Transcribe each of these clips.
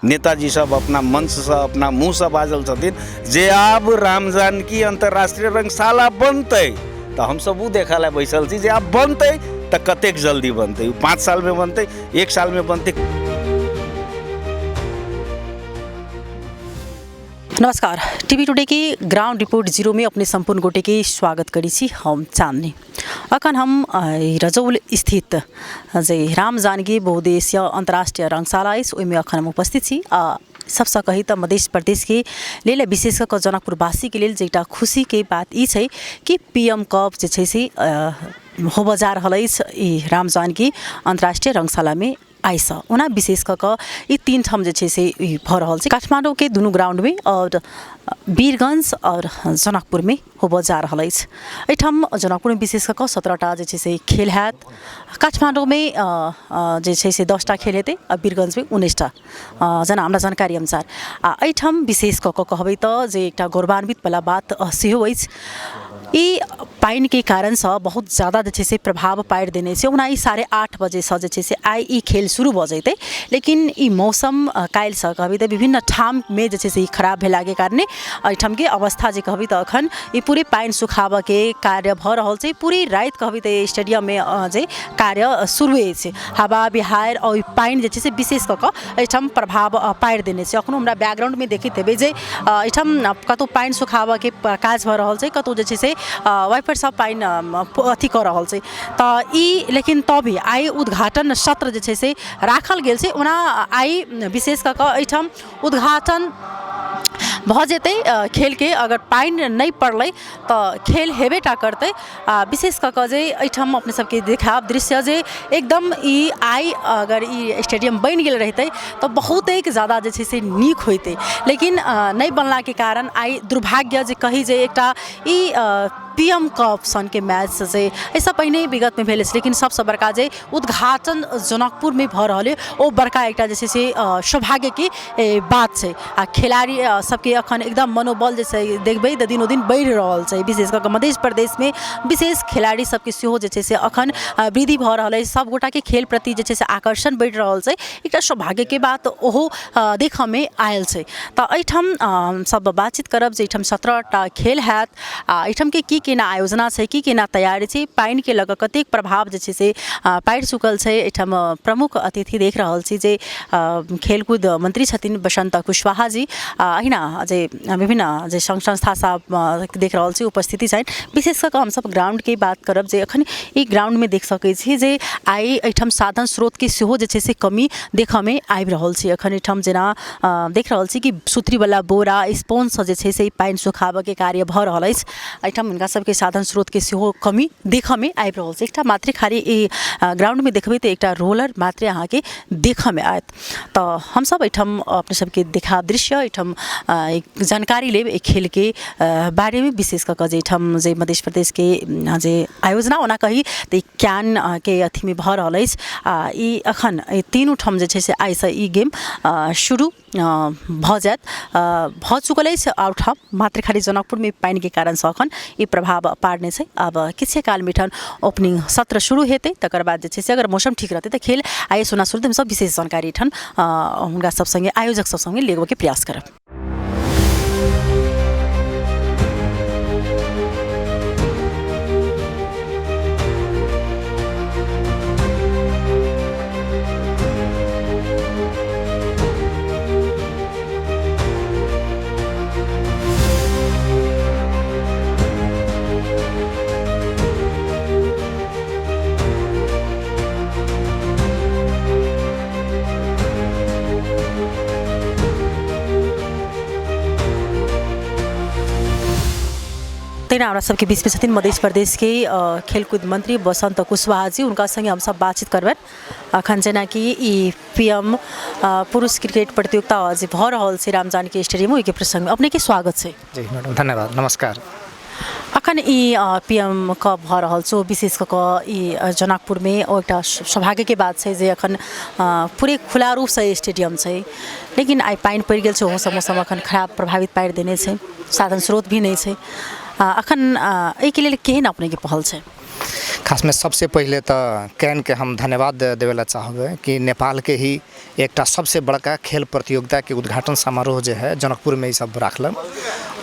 नेताजी सब अपना मंचसँ अपना मुँहसँ बाजल छथिन जे आब राम जानकी अन्तर्राष्ट्रीय रङ्गशाला बनतै। तऽ हमसब ओ देखऽ लए बैसल छी जे आब बनतै तऽ कतेक जल्दी बनतै, 5 सालमे बनतै, 1 सालमे बनतै। नमस्कार, टीवी टुडे के ग्राउंड रिपोर्ट जीरो में अपने संपूर्ण गोटे के स्वागत करै छी। हम चांदनी। अखन हम रजौल स्थित जे राम जानकी बहुउद्देशीय अंतर्राष्ट्रीय रंगशाला अछि ओहिमे अखन हम उपस्थित छी। आ सबसँ कही तऽ मध्य प्रदेशके लेल विशेष कऽ कऽ जनकपुरवासीके लेल जे एकटा खुशीके बात ई छै कि पी एम कप जे छै से होबऽ जा रहल अछि ई राम जानकी अन्तर्राष्ट्रीय रंगशालामे आइसँ। ओना विशेष कऽ कऽ ई 3 ठाम जे छै से ई भऽ रहल छै, काठमाण्डूके दुनू ग्राउंडमे आओर वीरगंज आओर जनकपुरमे होबऽ जा रहल अछि। एहिठाम जनकपुरमे विशेष कऽ कऽ 17टा जे छै से खेल हैत, काठमाण्डूमे जे छै से 10टा खेल हेतै आ वीरगंजमे 19टा, जेना हमरा जानकारी अनुसार। आ एहिठाम विशेष कऽ कऽ कहबै तऽ जे एकटा गौरवान्वितवला बात सेहो अछि, ई पानिके कारणसँ बहुत ज्यादा जे छै से प्रभाव पाड़ि देने छै। ओना ई 8:30 बजेसँ जे छै से आइ ई खेल शुरू भऽ जेतै, लेकिन ई मौसम काल्हिसँ कहबै तऽ विभिन्न ठाममे जे छै से ई खराब भेलाके कारणे एहिठामके अवस्था जे कहबै तऽ एखन ई पूरे पानि सुखाबऽके कार्य भऽ रहल छै। पूरी राति कहबै तऽ स्टेडियममे जे कार्य शुरुए छै, हवा बिहाड़ि आओर पानि जे छै से विशेष कऽ कऽ एहिठाम प्रभाव पाड़ि देने छै। एखनो हमरा बैकग्राउंडमे देखैत हेबै जे एहिठाम कतहु पानि सुखाबऽके काज भऽ रहल छै, कतहु जे छै से वाइपर सब पानि अथी कऽ रहल छै। तऽ ई लेकिन तब भी आइ उद्घाटन सत्र जे छै से राखल गेल छै। ओना आइ विशेष कऽ कऽ एहिठाम उद्घाटन भऽ जेतै खेलके, अगर पानि नहि पड़लै तऽ खेल हेबे टा करतै। आ विशेष कऽ कऽ जे एहिठाम अपने सबके देखायब दृश्य जे एकदम ई आइ अगर ई स्टेडियम बनि गेल रहितै तऽ बहुतेक ज्यादा जे छै से नीक होइतै, लेकिन नहि बनलाके कारण आइ दुर्भाग्य जे कही जे एकटा ई पी एम कप सनके मैच जे एहिसँ पहिने विगतमे भेल अछि, लेकिन सबसँ बड़का जे उद्घाटन जनकपुरमे भऽ रहल अइ ओ बड़का एकटा जे छै से सौभाग्यके बात छै। आ खेलाड़ी सबके अखन एकदम मनोबल जे छै देखबै तऽ दिनोदिन बढ़ि रहल छै। विशेष कऽ कऽ मध्य प्रदेशमे विशेष खेलाड़ी सबके सेहो जे छै से अखन वृद्धि भऽ रहल अछि, सब गोटाके खेल प्रति जे छै से आकर्षण बढ़ि रहल छै। एकटा सौभाग्यके बात ओहो देखऽमे आयल छै। तऽ एहिठाम हमसब बातचीत करब जे एहिठाम 17टा खेल हैत आ एहिठामके की केना आयोजना छै, की केना तैयारी छै, पानिके लऽ कऽ कतेक प्रभाव जे छै से पड़ि चुकल छै। एहिठाम प्रमुख अतिथि देख रहल छी जे खेलकूद मंत्री छथिन बसंत कुशवाहा जी, अहिना जे विभिन्न जे संघ संस्था सब देख रहल छी उपस्थिति छनि। विशेष कऽ कऽ हमसब ग्राउंडके बात करब जे एखन ई ग्राउंडमे देख सकै छी जे आइ एहिठाम साधन स्रोतके सेहो जे छै से कमी देखऽमे आबि रहल छै। एखन एहिठाम जेना देख रहल छी कि सुतरीवला बोरा स्पोंजसँ जे छै से पानि सुखाबऽके कार्य भऽ रहल अछि। एहिठाम हुनका सबके साधन स्रोतके सेहो कमी देखऽमे आबि रहल छै। एकटा मात्रे खाली ई ग्राउंडमे देखबै तऽ एकटा रोलर मात्रे अहाँके देखऽमे आयत। तऽ हमसब एहिठाम अपने सबके देखायब दृश्य, एहिठाम जानकारी लेब एहि खेलके बारेमे, विशेष कऽ कऽ जे एहिठाम जे मध्य प्रदेशके जे आयोजना ओना कही तऽ ई क्यानके अथीमे भऽ रहल अछि। आ ई एखन एहि तीनू ठाम जे छै से आइसँ ई गेम शुरू भऽ जायत, भऽ चुकल अछि आओर ठाम, मात्र खाली जनकपुरमे पानिके कारणसँ एखन ई प्रभाव पाड़ने छै। आब किछे कालमे एहिठाम ओपनिंग सत्र शुरू हेतै, तकर बाद जे छै से अगर मौसम ठीक रहतै तऽ खेल आइ सोना शुरू। हमसब विशेष जानकारी एहिठाम हुनका सब सङ्गे आयोजक सब सङ्गे लेबऽके प्रयास करब। तहिना हमरा सबके बीचमे छथिन मध्य प्रदेशके खेलकूद मंत्री बसंत कुशवाहा जी, हुनका संगे हमसब बातचीत करबनि। अखन जेनाकि ई पी एम पुरुष क्रिकेट प्रतियोगिता जे भऽ रहल छै राम जानकी स्टेडियम, ओहिके प्रसङ्गमे अपनेके स्वागत छै। जी मैडम, धन्यवाद, नमस्कार। अखन ई पी एम कप भऽ रहल छै, विशेष कऽ कऽ ई जनकपुरमे, ओ एकटा सौभाग्यके बात छै जे अखन पूरे खुला रूपसँ स्टेडियम छै, लेकिन आइ पानि पड़ि गेल छै, ओहोसँ मौसम अखन खराब प्रभावित पाड़ि देने छै, साधन स्रोत भी नहि छै। अखन एहिके लेल केहन अपनेके पहल छै? खासमे सबसे पहिले तऽ कैनके हम धन्यवाद देबै लए चाहबै कि नेपालके ही एकटा सबसे बड़का खेल प्रतियोगिताके उद्घाटन समारोह जे है जनकपुरमे ई सब राखलक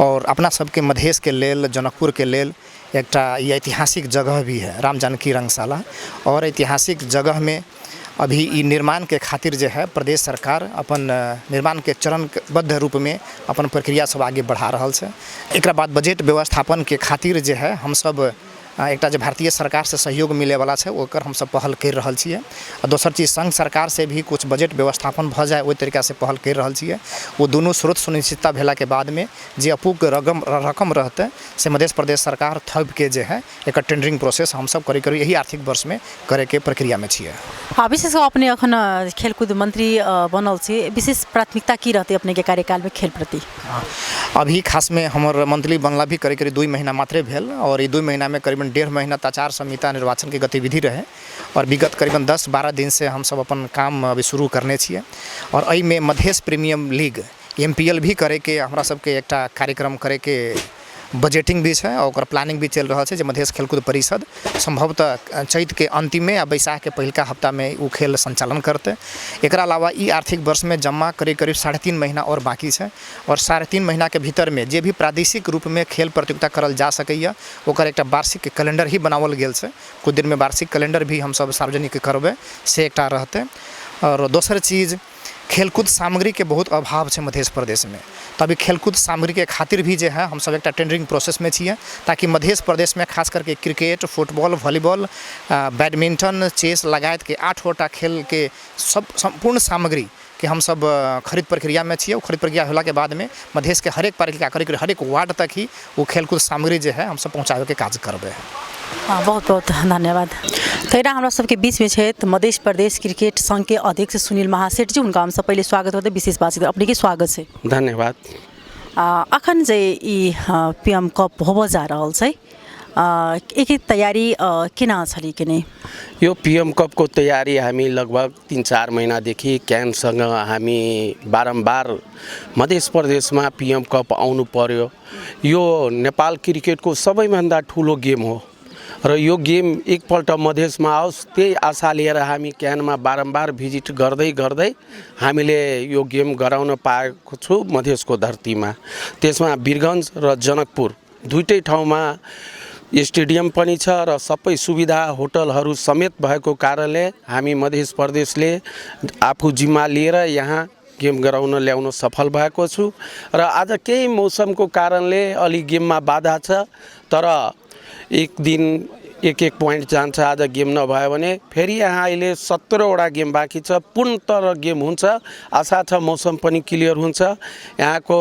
आओर अपना सबके मधेशके लेल, जनकपुरके लेल एकटा ई ऐतिहासिक जगह भी है राम जानकी रङ्गशाला। आओर ऐतिहासिक जगहमे अभी ई निर्माणके खातिर जे है प्रदेश सरकार अपन निर्माणके चरणबद्ध रूपमे अपन प्रक्रिया सब आगे बढ़ा रहल छै। एकरा बाद बजट व्यवस्थापनके खातिर जे है हमसब एकटा जे भारतीय सरकारसँ सहयोग मिलैवला छै, ओकर हमसब पहल करि रहल छियै। आ दोसर चीज, संघ सरकारसँ भी किछु बजट व्यवस्थापन भऽ जाए, ओहि तरीकासँ पहल करि रहल छियै। ओ दुनू स्रोत सुनिश्चितता भेलाके बादमे जे अपूग रकम रकम रहतै, से मध्य प्रदेश सरकार थोपिके जे है एकर टेंडरिंग प्रोसेस हमसब करीब करीब यही आर्थिक वर्षमे करैके प्रक्रियामे छियै। विशेष कऽ अपने अखन खेलकूद मन्त्री बनल छी, विशेष प्राथमिकता की रहतै अपनेके कार्यकालमे खेल प्रति? अभी खासमे हमर मंत्री बनला भी करीब करीब 2 महीना मात्रे भेल और ई 2 महीनामे करीबन 1.5 महीना तऽ आचार संहिता, निर्वाचनके गतिविधि रहै और विगत करीबन 10-12 दिनसँ हमसब अपन काम अभी शुरू करने छियै। और एहिमे मधेश प्रीमियम लीग, एमपीएल भी करैके हमरा सबके एकटा कार्यक्रम करैके बजटिंग भी छै आओर ओकर प्लानिंग भी चलि रहल छै, जे मधेश खेलकूद परिषद सम्भवतः चैतके अन्तिममे आ बैसाखके पहिलका हफ्तामे ओ खेल सञ्चालन करतै। एकरा अलावा ई आर्थिक वर्षमे जम्मा करीब करीब 3.5 महीना आओर बाँकी छै आओर 3.5 महीनाके भीतरमे जे भी प्रादेशिक रूपमे खेल प्रतियोगिता करल जा सकैए, ओकर एकटा वार्षिक कैलेंडर ही बनाओल गेल छै। किछु दिनमे वार्षिक कैलेंडर भी हमसब सार्वजनिक करबै, से एकटा रहतै। आओर दोसर चीज, खेलकूद सामग्रीके बहुत अभाव छै मधेश प्रदेशमे, तऽ अभी खेलकूद सामग्रीके खातिर भी जे है हमसब एकटा टेंडरिंग प्रोसेसमे छियै, ताकि मधेश प्रदेशमे खास करके cricket, football, volleyball, badminton, chess लगायतके 8 गोटा खेलके सब सम्पूर्ण सामग्रीके हमसब खरीद प्रक्रियामे छियै। ओ खरीद प्रक्रिया होलाके बादमे मधेशके हरेक पालिका, करीब हरेक वार्ड तक ही ओ खेलकूद सामग्री जे है हमसब पहुँचाबैके काज करबै। बहुत बहुत धन्यवाद। तऽ एना हमरा सबके बीचमे छथि मध्य प्रदेश क्रिकेट संघके अध्यक्ष सुनील महासेठ जी। हुनका हमसब पहिले स्वागत होतै विशेष बातचीत। अपनेके स्वागत छै। धन्यवाद। अखन जे ई पीएम कप होबऽ जा रहल छै, एकर तैयारी केना छलै कि नहि? यो पिएम कपको तयारी हामी लगभग 3-4 महिनादेखि क्यानसँग हामी बारम्बार मध्य प्रदेशमा पिएम कप आउनु पर्यो, यो नेपाल क्रिकेटको सबैभन्दा ठुलो गेम हो र यो गेम एकपल्ट मधेसमा आओस्, त्यही आशा लिएर हामी क्यानमा बारम्बार भिजिट गर्दै गर्दै हामीले यो गेम गराउन पाएको छु मधेसको धरतीमा। त्यसमा वीरगन्ज र जनकपुर दुइटै ठाउँमा स्टेडियम पनि छ र सबै सुविधा, होटलहरू समेत भएको कारणले हामी मध्य प्रदेशले आफू जिम्मा लिएर यहाँ गेम गराउन ल्याउन सफल भएको छु। र आज केही मौसमको कारणले अलि गेममा बाधा छ, तर एक दिन एक एक पोइन्ट जान्छ। आज गेम नभयो भने फेरि यहाँ अहिले 17वटा गेम बाँकी छ, पूर्णतः गेम हुन्छ। आशा छ मौसम पनि क्लियर हुन्छ, यहाँको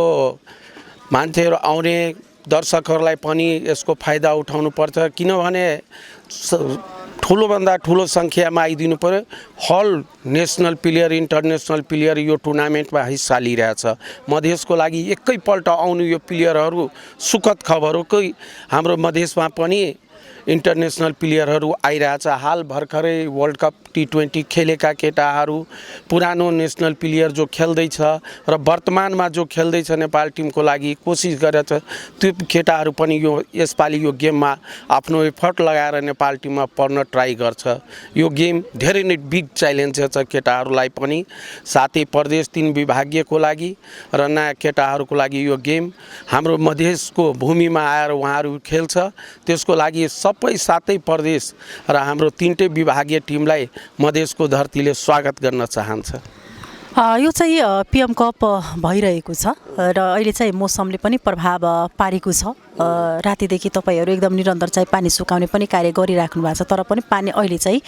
मान्छेहरू आउने दर्शकहरूलाई पनि यसको फाइदा उठाउनु पर्छ, किनभने ठुलोभन्दा ठुलो सङ्ख्यामा आइदिनु पऱ्यो। हल नेसनल प्लेयर, इन्टरनेसनल प्लेयर यो टुर्नामेन्टमा हिस्सा लिइरहेछ। मधेसको लागि एकैपल्ट आउनु यो प्लेयरहरू सुखद खबर हो कि हाम्रो मधेसमा पनि इन्टरनेसनल प्लेयरहरू आइरहेछ। हाल भर्खरै वर्ल्ड कप टी20 खेलेका केटाहरू, पुरानो नेसनल प्लेयर जो खेल्दैछ र वर्तमानमा जो खेल्दैछ, नेपाल टिमको लागि कोसिस गरेछ, त्यो केटाहरू पनि यो यसपालि यो गेममा आफ्नो एफर्ट लगाएर नेपाल टिममा पर्न ट्राई गर्छ। यो गेम धेरै नै बिग च्यालेन्ज छ केटाहरूलाई पनि, साथै प्रदेश 3 विभागीयको लागि र नयाँ केटाहरूको लागि। यो गेम हाम्रो मधेसको भूमिमा आएर उहाँहरू खेल्छ, त्यसको लागि सबै सातै प्रदेश र हाम्रो तिनटै विभागीय टिमलाई मधेसको धरतीले स्वागत गर्न चाहन्छ। यो चाहिँ पिएम कप भइरहेको छ र अहिले चाहिँ मौसमले पनि प्रभाव पारेको छ। रातिदेखि तपाईँहरू एकदम निरन्तर चाहिँ पानी सुकाउने पनि कार्य गरिराख्नु भएको छ, तर पनि पानी अहिले चाहिँ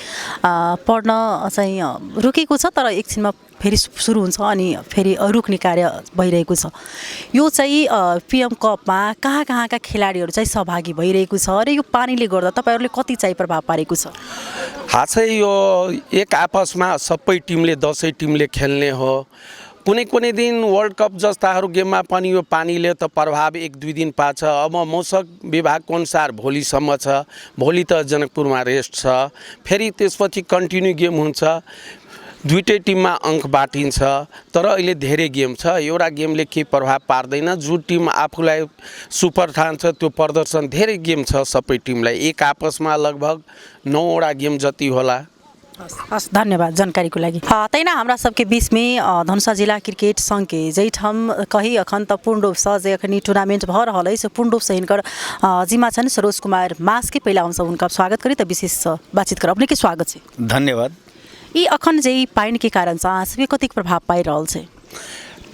पर्न चाहिँ रोकेको छ, तर एकछिनमा फेरि सुरु हुन्छ अनि फेरि रुक्ने कार्य भइरहेको छ। यो चाहिँ पिएम कपमा कहाँ कहाँका खेलाडीहरू चाहिँ सहभागी भइरहेको छ र यो पानीले गर्दा तपाईँहरूले कति चाहिँ प्रभाव पारेको छ? खासै यो एक आपसमा सबै टिमले, 10 टिमले खेल्ने हो। कुनै कुनै दिन वर्ल्ड कप जस्ताहरू गेममा पनि यो पानीले त प्रभाव 1-2 दिन पार्छ। अब मौसम विभागको अनुसार भोलिसम्म छ। भोलि त जनकपुरमा रेस्ट छ, फेरि त्यसपछि कन्टिन्यू गेम हुन्छ। दुइटै टिममा अङ्क बाँटिन्छ, तर अहिले धेरै गेम छ, एउटा गेमले केही प्रभाव पार्दैन। जुन टिम आफूलाई सुपर ठान्छ त्यो प्रदर्शन, धेरै गेम छ सबै टिमलाई, एक आपसमा लगभग 9वटा गेम जति होला। हस्, धन्यवाद जानकारीको लागि। तहिना हमरा सबके बीचमे धनुषा जिल्ला क्रिकेट सङ्घके जाहिठाम कही अखन तऽ पूर्ण रूपसँ जे अखन ई टूर्नामेंट भऽ रहल अछि, पूर्ण रूपसँ हिनकर जिम्मा छनि सरोज कुमार मासके। पहिला हमसब हुनका स्वागत करी तऽ विशेष बातचीत करब। अपनेके स्वागत छै। धन्यवाद। ई अखन जे ई पानिके कारणसँ अहाँ सबके कतेक प्रभाव पाड़ि रहल छै?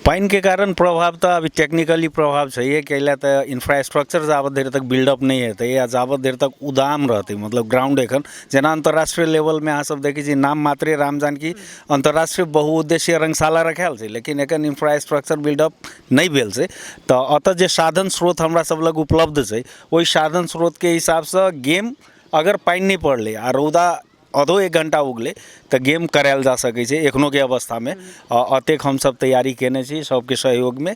पानिके कारण प्रभाव तऽ अभी टेक्निकली प्रभाव छैहे, कैला तऽ इंफ्रास्ट्रक्चर जाबत धरि तक बिल्डअप नहि हेतै या जाबत धरि तक उदाम रहतै, मतलब ग्राउंड एखन जेना अन्तर्राष्ट्रीय लेवलमे अहाँ सब देखै छी, नाम मात्रे राम जानकी अन्तर्राष्ट्रीय बहुउद्देशीय रङ्गशाला रखायल छै, लेकिन एखन इंफ्रास्ट्रक्चर बिल्डअप नहि भेल छै। तऽ एतऽ जे साधन स्रोत हमरा सब लग उपलब्ध छै, ओहि साधन स्रोतके हिसाबसँ गेम अगर पानि नहि पड़लै आ रौदा आधो एक घण्टा उगलै तऽ गेम करायल जा सकै छै एखनोके अवस्थामे। एतेक हमसब तैयारी कयने छी सबके सहयोगमे,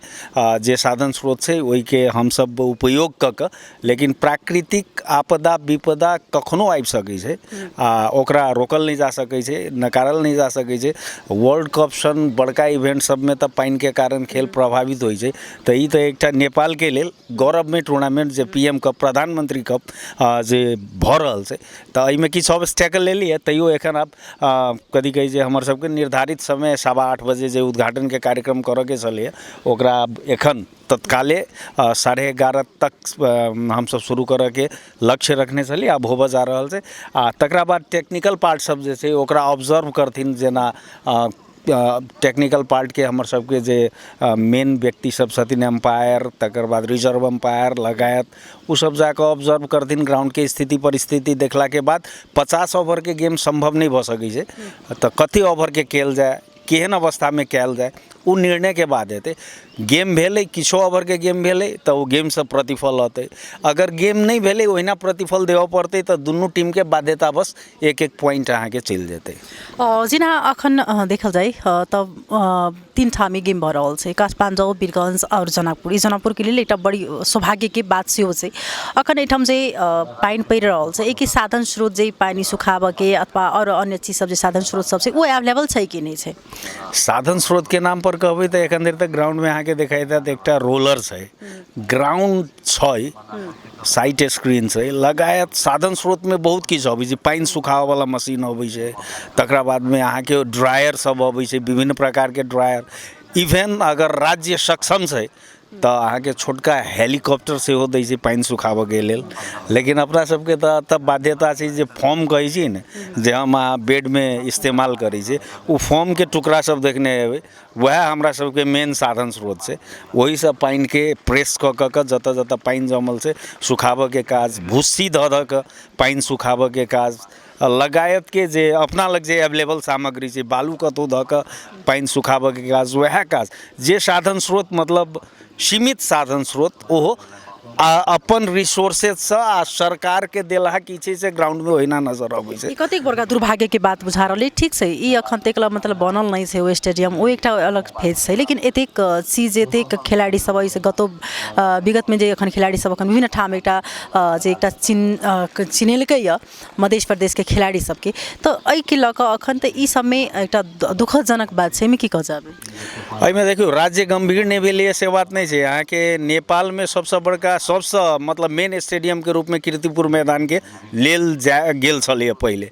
जे साधन स्रोत छै ओहिके हमसब उपयोग कऽ कऽ, लेकिन प्राकृतिक आपदा विपदा कखनो आबि सकै छै आ ओकरा रोकल नहि जा सकै छै, नकारल नहि जा सकै छै। वर्ल्ड कप सन बड़का इवेंट सबमे तऽ पानिके कारण खेल प्रभावित होइ छै। तऽ ई तऽ एकटा नेपालके लेल गौरवमय tournament J P M cup, प्रधानमंत्री कप जे भऽ रहल छै, तऽ एहिमे किछु ऑब्स्टेकल एलैए, तैयो एखन आब कथी कहै छै, हमर सबके निर्धारित समय 8:15 बजे जे उद्घाटनके कार्यक्रम करऽके छलैए, ओकरा आब एखन तत्काले 11:30 तक हमसब शुरू करऽके लक्ष्य रखने छली, आब होबऽ जा रहल छै। आ तकरा बाद टेक्निकल पार्ट सब जे छै ओकरा ऑब्जर्व करथिन, जेना टेक्निकल पार्टके हमर सबके जे मेन व्यक्ति सब छथिन, एम्पायर, तकर बाद रिजर्व एम्पायर लगायत, ओ सब जाकऽ ऑब्जर्व करथिन। ग्राउंडके स्थिति परिस्थिति देखलाके बाद 50 ओवरके गेम सम्भव नहि भऽ सकै छै, तऽ कते ओवरके कयल जाय, केहन अवस्थामे कयल जाय, ओ निर्णयके बाद हेतै। गेम भेलै, किछो ओवरके गेम भेलै तऽ ओ गेमसँ प्रतिफल अतै, अगर गेम नहि भेलै ओहिना प्रतिफल देबऽ पड़तै, तऽ दुनू टीमके बाध्यतावश एक एक पॉइंट अहाँके चलि जेतै। जेना अखन देखल जाय तऽ 3 ठाम गेम भऽ रहल छै, काठमाडौँ, वीरगञ्ज आओर जनकपुर। ई जनकपुरके लेल एकटा बड़ी सौभाग्यके बात सेहो छै। अखन एहिठाम जे पानि पड़ि रहल छै, एहिके साधन स्रोत जे पानि सुखाबऽके अथवा आओर अन्य चीज सब जे साधन स्रोत सब छै, ओ एवेलेबल छै कि नहि छै? साधन स्रोतके नाम पर कहबै तऽ एखन धरि तऽ ग्राउंडमे अहाँके देखाइत हैत एकटा रोलर छै, ग्राउंड छै, साइट स्क्रीन छै, लगायत साधन स्रोतमे बहुत किछु अबै छै। पानि सुखाबऽवला मशीन अबै छै, तकरा बादमे अहाँके ड्रायर सब अबै छै, विभिन्न प्रकारके ड्रायर। इवेन अगर राज्य सक्षम छै तऽ अहाँके छोटका हेलीकॉप्टर सेहो दै छै पानि सुखाबऽके लेल। लेकिन अपना सबके तऽ एतऽ बाध्यता छै जे फॉर्म कहै छी ने, जे हम अहाँ बेडमे इस्तेमाल करै छी, ओ फॉर्मके टुकड़ा सब देखने हेबै, वएह हमरा सबके मेन साधन स्रोत छै। ओहिसँ पानिके प्रेस कऽ कऽ के जतऽ जतऽ पानि जमल छै सुखाबऽके काज, भुस्सी धऽ धऽ कऽ पानि सुखाबऽके काज, लगायतके जे अपना लग जे एवेलेबल सामग्री छै, बालू कतहु धऽ कऽ पानि सुखाबऽके काज, वएह काज जे साधन स्रोत, मतलब सीमित साधन स्रोत, ओहो आ अपन रिसोर्सेजसँ आ सरकारके देलहा की छै से ग्राउंडमे ओहिना नजर अबै छै। ई कतेक बड़का दुर्भाग्यके बात बुझा रहल अइ। ठीक छै, ई अखन तक ला मतलब बनल नहि छै ओ स्टेडियम, ओ एकटा अलग फेज छै, लेकिन एतेक चीज, एतेक खेलाड़ी सब एहिसँ गतो विगतमे जे एखन खेलाड़ी सब एखन विभिन्न ठाम एकटा जे एकटा चिन्हेलकै यऽ मध्य प्रदेशके खेलाड़ी सबके, तऽ एहिके लऽ कऽ अखन तऽ ई सबमे एकटा दुःखदजनक बात छै। एहिमे की कहऽ चाहबै? एहिमे देखियौ, राज्य गम्भीर नहि भेलैए से बात नहि छै। अहाँके नेपालमे सबसँ बड़का, सबसँ मतलब मेन स्टेडियमके रूपमे कीर्तिपुर मैदानके लेल जा गेल छलैए पहिले।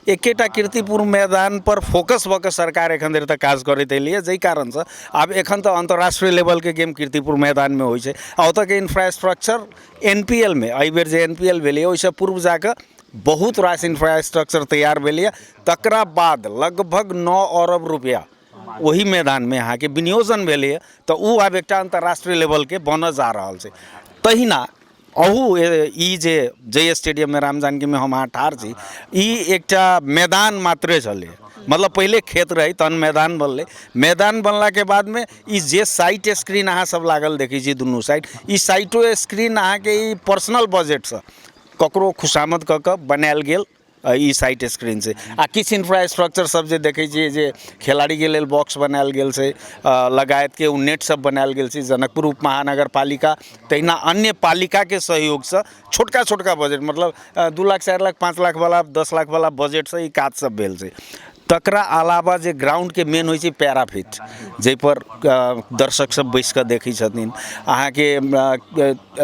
एकेटा कीर्तिपुर मैदानपर फोकस भऽ कऽ सरकार एखन धरि तक काज करैत एलैए, जाहि कारणसँ आब एखन तऽ अन्तर्राष्ट्रीय लेवलके गेम कीर्तिपुर मैदानमे होइ छै। आ ओतऽके इन्फ्रास्ट्रक्चर एन पी एल मे एहिबेर जे एन पी एल भेलैए ओहिसँ पूर्व जाकऽ बहुत रास इन्फ्रास्ट्रक्चर तैयार भेलैए। तकरा बाद लगभग 9 अरब रुपैआ ओहि मैदानमे अहाँके विनियोजन भेलैए, तऽ ओ आब एकटा अन्तर्राष्ट्रीय लेवलके बनऽ जा रहल छै। तहिना अहू ई जे जाहि स्टेडियममे राम जानकीमे हम अहाँ ठाढ़ छी, ई एकटा मैदान मात्रे छलै, मतलब पहिले खेत रहै तहन मैदान बनलै। मैदान बनलाके बादमे ई जे साइट स्क्रीन अहाँ सब लागल देखै छी दुनू साइड, ई साइटो स्क्रीन अहाँके ई पर्सनल बजटसँ ककरो खुशामद कऽ कऽ बनायल गेल ई साइट स्क्रीन छै। आ किछु इन्फ्रास्ट्रक्चर सब जे देखै छियै, जे खेलाड़ीके लेल बॉक्स बनायल गेल छै, लगायतके ओ नेट सब बनायल गेल छै, जनकपुर उप महानगरपालिका तहिना अन्य पालिकाके सहयोगसँ छोटका छोटका बजट, मतलब 2 लाख, 4 लाख, 5 लाखवला, 10 लाखवला बजटसँ ई काज सब भेल छै। तकरा अलावा जे ग्राउंडके मेन होइ छै पैराफिट, जाहिपर दर्शक सब बैसि कऽ देखै छथिन। अहाँके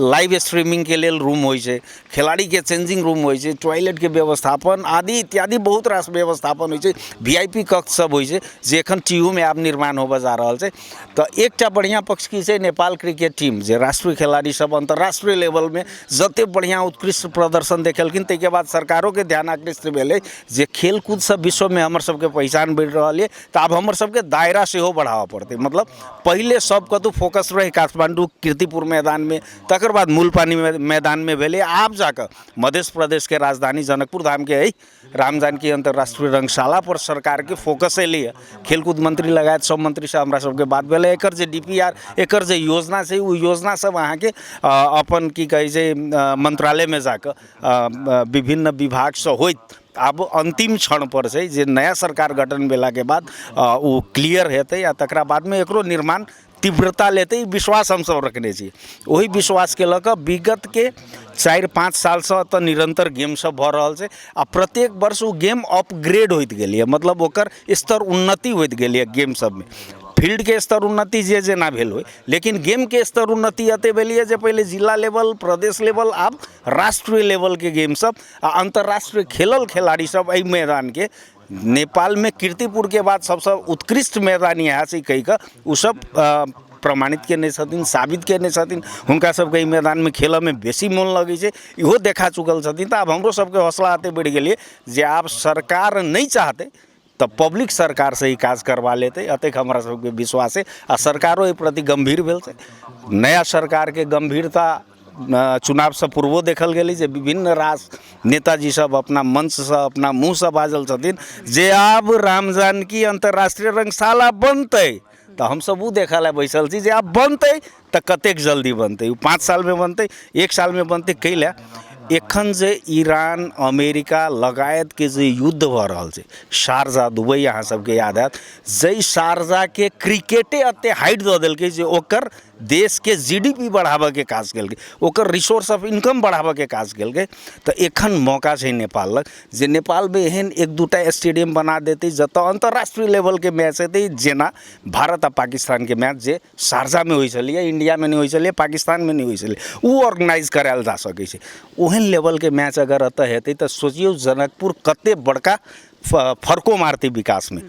लाइव स्ट्रीमिंगके लेल रूम होइ छै, खेलाड़ीके चेंजिंग रूम होइ छै, टॉयलेटके व्यवस्थापन आदि इत्यादि बहुत रास व्यवस्थापन होइ छै। वीआईपी कक्ष सब होइ छै, जे एखन टीयूमे आब निर्माण होबऽ जा रहल छै। तऽ एकटा बढ़िआँ पक्ष की छै, नेपाल क्रिकेट टीम जे राष्ट्रीय खेलाड़ी सब अन्तर्राष्ट्रीय लेवलमे जते बढ़िआँ उत्कृष्ट प्रदर्शन देखेलखिन, ताहिके बाद सरकारोके ध्यान आकृष्ट भेलै जे खेलकूदसँ विश्वमे हमर सबके पहिचान बढ़ि रहल यऽ, तऽ आब हमर सबके दायरा सेहो बढ़ाबऽ पड़तै। मतलब पहिले सब कतहु फोकस रहै काठमाण्डू कीर्तिपुर मैदानमे, तकर बाद मूलपानी मैदानमे भेलै, आब जाकऽ मध्य प्रदेशके राजधानी जनकपुर धामके एहि राम जानकी अन्तर्राष्ट्रीय रङ्गशाला पर सरकारके फोकस एलैए। खेलकूद मन्त्री लगायत सब मन्त्रीसँ हमरा सबके बात भेलै। एकर जे डीपीआर, एकर जे योजना छै, ओ योजना सब अहाँके अपन की कहै छै मन्त्रालयमे जाकऽ विभिन्न विभागसँ होइत आब अन्तिम क्षणपर छै, जे नया सरकार गठन भेलाके बाद ओ क्लियर हेतै आ तकरा बादमे एकरो निर्माण तीव्रता लेतै, विश्वास हमसब रखने छी। ओहि विश्वासके लऽ कऽ विगतके 4-5 सालसँ एतऽ निरन्तर गेम सब भऽ रहल छै आ प्रत्येक वर्ष ओ गेम अपग्रेड होइत गेलैए, मतलब ओकर स्तर उन्नति होइत गेलैए। गेम सबमे फील्डके स्तर उन्नति जे जेना भेल होइ, लेकिन गेमके स्तर उन्नति एते भेलैए जे पहिले जिला लेवल, प्रदेश लेवल, आब राष्ट्रीय लेवलके गेम सब आ अन्तर्राष्ट्रीय खेलल खेलाड़ी सब एहि मैदानके नेपालमे कीर्तिपुरके बाद सबसँ उत्कृष्ट मैदान इएह छै कहि कऽ ओ सब प्रमाणित केने छथिन, साबित केने छथिन। हुनका सबके एहि मैदानमे खेलऽमे बेसी मोन लगै छै, इहो देखा चुकल छथिन। तऽ आब हमरो सबके हौसला एते बढ़ि गेलै जे आब सरकार नहि चाहतै तऽ पब्लिक सरकारसँ ई काज करबा लेतै, एतेक हमरा सबके विश्वास अइ। आ सरकारो एहि प्रति गम्भीर भेल छै। नया सरकारके गम्भीरता चुनावसँ पूर्वो देखल गेलै जे विभिन्न रास नेताजी सब अपना मंचसँ अपना मुँहसँ बाजल छथिन जे आब राम जानकी अन्तर्राष्ट्रीय रङ्गशाला बनतै, तऽ हमसब ओ देखऽ लए बैसल छी जे आब बनतै तऽ कतेक जल्दी बनतै, ओ 5 सालमे बनतै, 1 सालमे बनतै। कै लए एखन जे ईरान अमेरिका लगायतके जे युद्ध भऽ रहल छै, शारजा दुबई अहाँ सबके याद हैत, जाहि शारजाके क्रिकेटे एते हाइट दऽ देलकै जे ओकर देशके जीडीपी बढ़ाबऽके काज केलकै, ओकर रिसोर्स ऑफ इनकम बढ़ाबऽके काज केलकै। तऽ एखन मौका छै नेपाल लग जे नेपालमे एहन 1-2 टा स्टेडियम बना देतै जतऽ अन्तर्राष्ट्रीय लेवलके मैच हेतै, जेना भारत आ पाकिस्तानके मैच जे शारजामे होइ छलैए, इण्डियामे नहि होइ छलैए, पाकिस्तानमे नहि होइ छलैए, ओ ऑर्गेनाइज करायल जा सकै छै। ओहन लेवलके मैच अगर एतऽ हेतै तऽ सोचियौ जनकपुर कते बड़का फर्को मारतै विकासमे,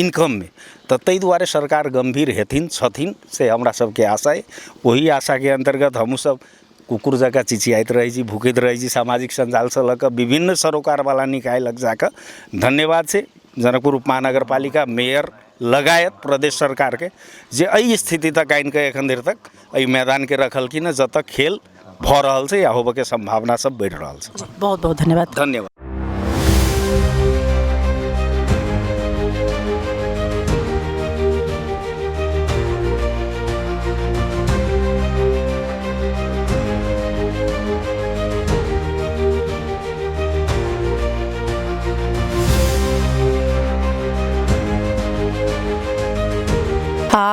इनकममे। तऽ ताहि दुआरे सरकार गम्भीर हेथिन, छथिन, से हमरा सबके आशा अइ। ओही आशाके अन्तर्गत हमहूँ सब कुकुर जकाँ चिचियाइत रहै छी, भुकैत रहै छी, सामाजिक सञ्जालसँ लऽ कऽ विभिन्न सरोकारवला निकाय लग जाकऽ। धन्यवाद छै जनकपुर उपमहानगरपालिका मेयर लगायत प्रदेश सरकारके जे एहि स्थिति तक आनिकऽ एखन धरि तक एहि मैदानके रखलखिन हँ, जतऽ खेल भऽ रहल छै या होबऽके सम्भावना सब बढ़ि रहल छै। बहुत बहुत धन्यवाद। धन्यवाद।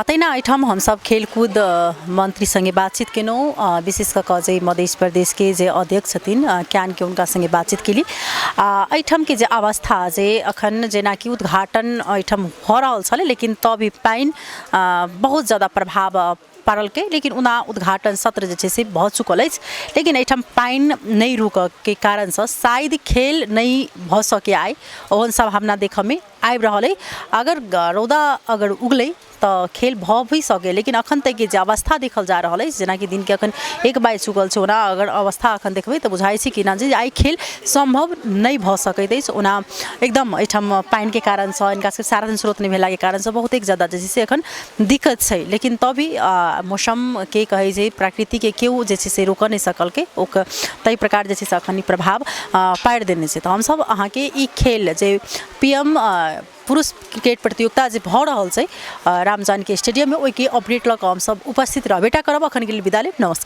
तहिना एहिठाम हमसब खेलकूद मन्त्री सङ्गे बातचीत केलहुँ, विशेष कऽ कऽ जे मध्य प्रदेशके जे अध्यक्ष छथिन क्यानके, हुनका सङ्गे बातचीत केली। आ एहिठामके जे अवस्था जे अखन जेनाकि उद्घाटन एहिठाम भऽ रहल छलै, लेकिन तब भी पानि बहुत ज्यादा प्रभाव पारलकै, लेकिन ओना उद्घाटन सत्र जे छै से भऽ चुकल अछि, लेकिन एहिठाम पानि नहि रुकऽके कारणसँ शायद खेल नहि भऽ सकै आइ, ओहन सम्भावना देखऽमे आबि रहल अइ। अगर रौदा अगर उगलै तऽ खेल भऽ भी सकै, लेकिन अखन तकके जे अवस्था देखल जा रहल अछि, जेनाकि दिनके अखन 1 बाजि चुकल छै, ओना अगर अवस्था अखन देखबै तऽ बुझाइ छै कि जे आइ खेल सम्भव नहि भऽ सकैत अछि। ओना एकदम एहिठाम पानिके कारणसँ, हिनका सबके साधन स्रोत नहि भेलाके कारणसँ बहुतेक ज्यादा जे छै से एखन दिक्कत छै, लेकिन तब भी मौसमके कहै छै प्रकृतिके केओ जे छै से रोकऽ नहि सकलकै, ओकर ताहि प्रकार जे छै से अखन ई प्रभाव पाड़ि देने छै। तऽ हमसब अहाँके ई खेल जे पीएम पुरुष क्रिकेट प्रतियोगिता जे भऽ रहल छै राम जानकी स्टेडियममे, ओहिके अपडेट लऽ कऽ हमसब उपस्थित रहबे टा करब। अखनके लेल विदा लेब, नमस्कार।